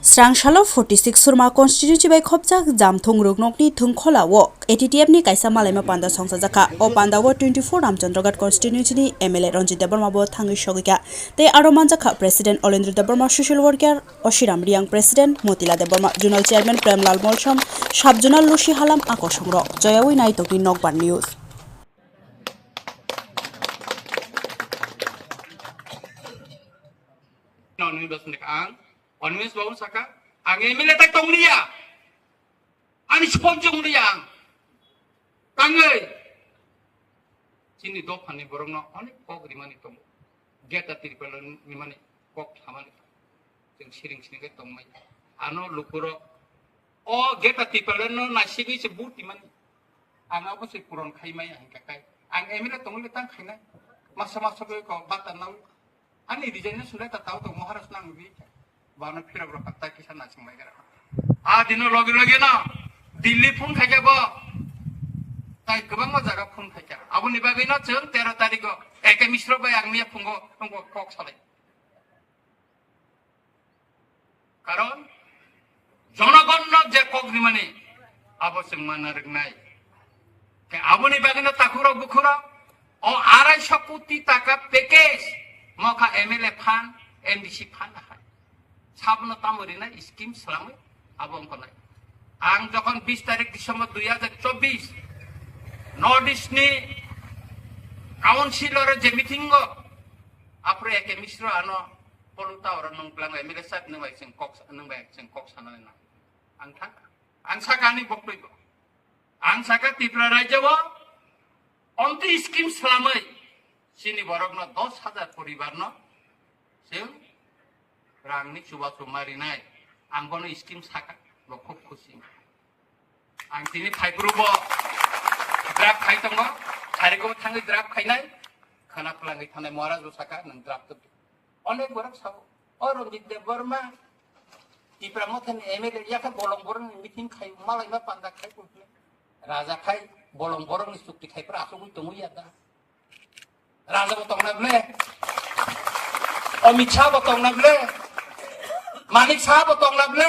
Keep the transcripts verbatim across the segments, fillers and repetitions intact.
Srangsalo forty six Surma constituency bai khopjak Jamthung Ruknokni thwngkhola o A T T F ni kaisa malaima panda songchajakha. O panda o twenty four Ramchandraghat constituency ni M L A Ranjit Debbarma bo thangwi sogwikha. Tei aro manjakha President Olendra Debbarma, Social Worker Oshiram Riang, President Motila Debbarma, Zonal Chairman Premlal Molsom, Sub Zonal Lucy Halam, a kosongrok. Joyawi Naitokni Nokbar News. Nonwi bwswk ang Onmes babu saka, ang M L A tai tongliya, ani sponjong liya ang tangwi chini dophani borokno onek kok rimani tongo, geta tiripal rimani kok thamani chwng siring siring khe tongmai. Ano lukurok o geta tiripal no naisigwi se but rimani, ang abo se puron khaimai ang kakai, ang M L A tongwi tang khainai, masa masa kok bata nawi. Ani resignation letter tao tong Maharaj nang bi. Bana phirok rok ta kisa na sing bai gara. A dino logi logi no Delhi phone khaikha bo. Tai kwbangma jaga phone khaikha. Aboni bagwi no chwng tero tarikh o A K Misra bai ang miya phungo tongbo kok salai. Karon jonogonno je kok rimani abo chwng mana rwknai. Khe aboni bagwino takhurok bukhurok o arai sho koti taka package mokha M L A phan, M D C phan hai. Sabno tamo rinai scheme swlamwi abo wngkha nai. Ang jokhon bis tarik December dui hajar chobbish North East ni council oro je meeting o aphuru A K Misra ano Polu ta oro nwng bwlang M L A sahib nwng bai chwng kok, nwng bai chwng kok sanani na. Ang thang, ang saka ani boktwi bo. Ang saka Tripura rajya o omtwi scheme swlamwi chini borokno dos hajar poribarno chwng rangni chubachu ma rinai. Ang bono scheme saka, bo khub khusi. Ang tini phaiphuru bo draft khai tongo, sarigo thangwi draft khainai, khana phlangwi thanai Maharaj bo saka, nwng draft to. Onek borok sao, o Ranjit Debbarma, Tipra Mothani M L A, yakha bolong borokni meeting khai, malaima panda khai, raja khai, bolong borokni chukti khai, pura asugwi tongwi ya da. Raja bo tongna ble, Amit Shah bo tongna ble, Manik Shah bo tongna ble.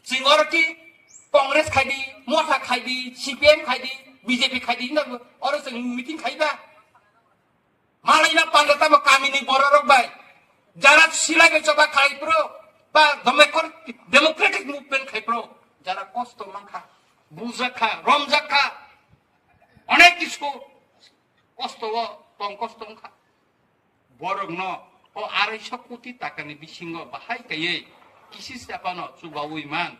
Chwng oro ki Congress khai di, Motha khai di, C P M khai di, B J P khai di, hinna oro chwng meeting khai ba. Malai na panda tamo kamini bororok bai. Jara silai bai choba khai pro, ba democratic, democratic movement khai pro. Jara kosto mankha, bujakha, romjakha. Onek kisu kosto o tong kosto wngkha. Borokno o arai sho koti takani bisingo bahai kaiwi kisi chapano chubawi man.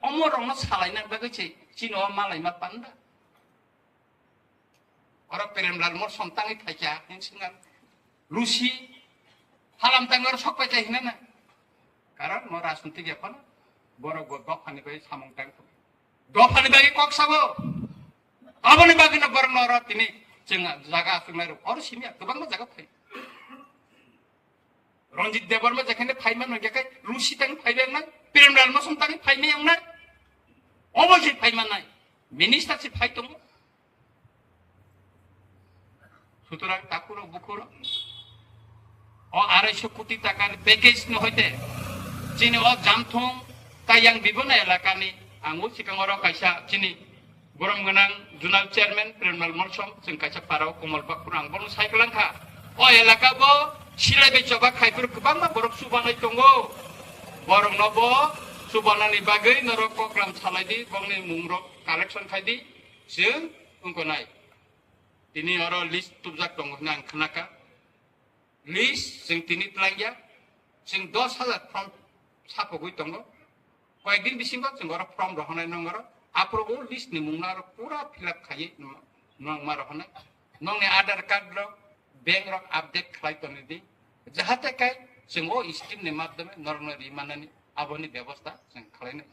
Omo rokno salaina bagwi se chini o malaima panda. Oro Premlal Molsom tangwi phaikha, hinsingha Lucy Halam tangwi oro sok paikha hinana. Karon mo rajnitik ya phano borok bo dophani bai samung tang. Dophani bagwi kok sabo. Aboni bagwino borokno oro tini chwng jaga achuknai rok. Oro simi ya kwbangma jaga phai. Ranjit Debbarma jekhane phai mano jekhai Lucy tang phai beng nai. Premlal Molsom tang phai meyang nai. Obo se phai manai. Minister se phai tongo. Sutorang takhurok bukhurok o arai sho koti takani package no hoite chini o Jamthung Kayang Bibona elakani ang o sikang oro kaisa chini borom gwnang zonal chairman Premlal Molsom chwng kaisa para o Komal Bakhur ang bono sai kwlang kha. O elaka bo silai bai choba khaiphuru kwbangma borok chubanai tongo. Borokno bo chubanani bagwi norok koklam salai di, bongni mungrok collection khai di, chwng wngkha nai. Tini oro list tubjak tongo hwnwi ang khnakha. List chwng tini twlangya, chwng dos hajar form sapogwi tongo. Koyekdin bisingo chwng oro form rohonai nong oro. Aphuru o list ni mungno oro pura fill up khaiwi nwng ma rohonai. Nongni Aadhaar card rok, bank rok update khlai tongdi. Jahate kai chwng o scheme ni madhyome norokno ri manani aboni bebosta chwng khlainai.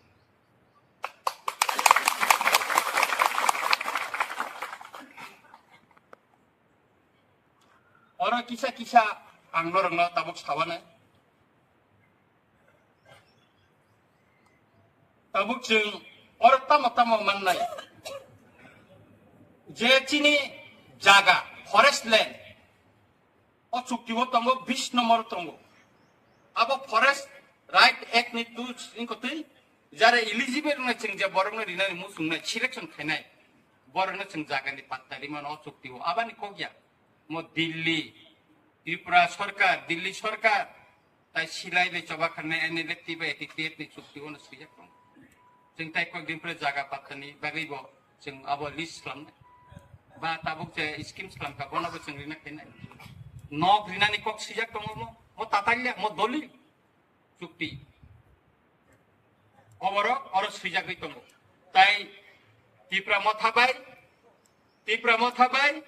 Oro kisa kisa ang norokno tabuk sawanai. Tabuk chwng oro tamo tamo mannai je chini jaga forest land o chukti o tongo, bis number tongo. Abo Forest Right Act ni tu sini kotwi jare eligible wngna chwng je borokno rinani muchungnai selection khainai borokno chwng jagani patta rimano o chukti o abani kok ya mo Delhi Tripura sarkar Delhi sarkar tai silai le choba khanai N L F T bai A T T F ni chukti o no swijak tong chwng tai kok din pre jaga patta ni bagwi bo chwng abo list slam ba tabuk je scheme slam ka bono bo chwng rina khainai nok rinani kok swijak tongo mo mo tatalya mo Delhi chukti. Oborok oro swijagwi tongo. Tai Tipra Motha bai, Tipra Motha bai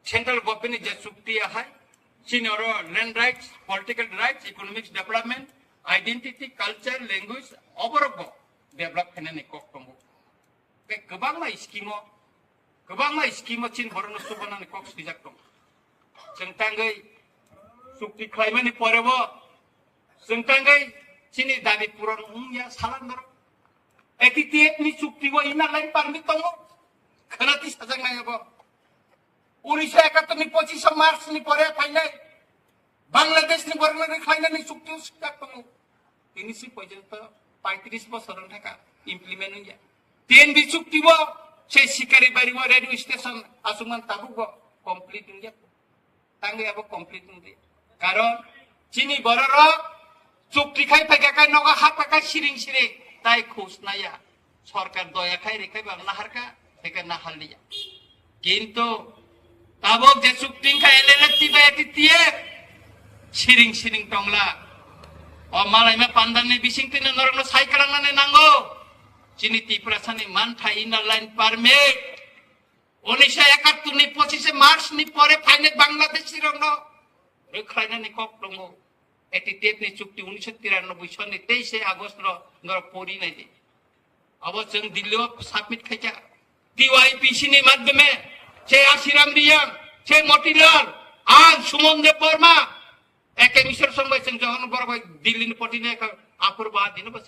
Central Government ni je chukti ahai, chini oro land rights, political rights, economic development, identity, culture, language, oborok bo develop khainani kok tongo. Tei kwbangma scheme o, kwbangma scheme o chini borokno chubanani kok swijak tongo. Chwng tangwi chukti khlaimani porebo, chwng tangwi chini dabi puron wngya salan norok. A T T F ni chukti o inner line permit tongo. Khwnati sajaknai abo. Unisho ekattor ni pochis March ni pore phainai Bangladesh ni borokno rwkhlainani chukti o swijak tongo. Tini si porjonto paitris bosor wng thaka implement wngya. T N B chukti bo se Sikari bari o railway station aswkman tabuk bo complete wngya. Tangwi abo complete wngdi. Karon chini bororok chukti khai phaikha khai nogo hapkha khai siring siring tai khus naya. Sorkar doya khai rikha ba naharkha, teke naharliya. Kintu tabok je chukti wngkha L L F T bai A T T F siring siring tongla. O malaima pandani bisingtwino norokno sai kwlangnani nango. Chini Tiprasani manthai inner line permit. Unisho ekattor ni pochise March ni pore phainai Bangladeshi rokno rwkhlainani kok tongo. A T T F ni chukti unisho tiranoboi sonni teise August ro norok pori nai di. Abo chwng Delhi o submit khaikha. T Y P C ni madhyome, che Ashiram Riyang, che Motilal, ang Suman Debbarma, eke misor song bai chwng johono borok bai Delhi ni poti nai kha, aphuru ba dino bo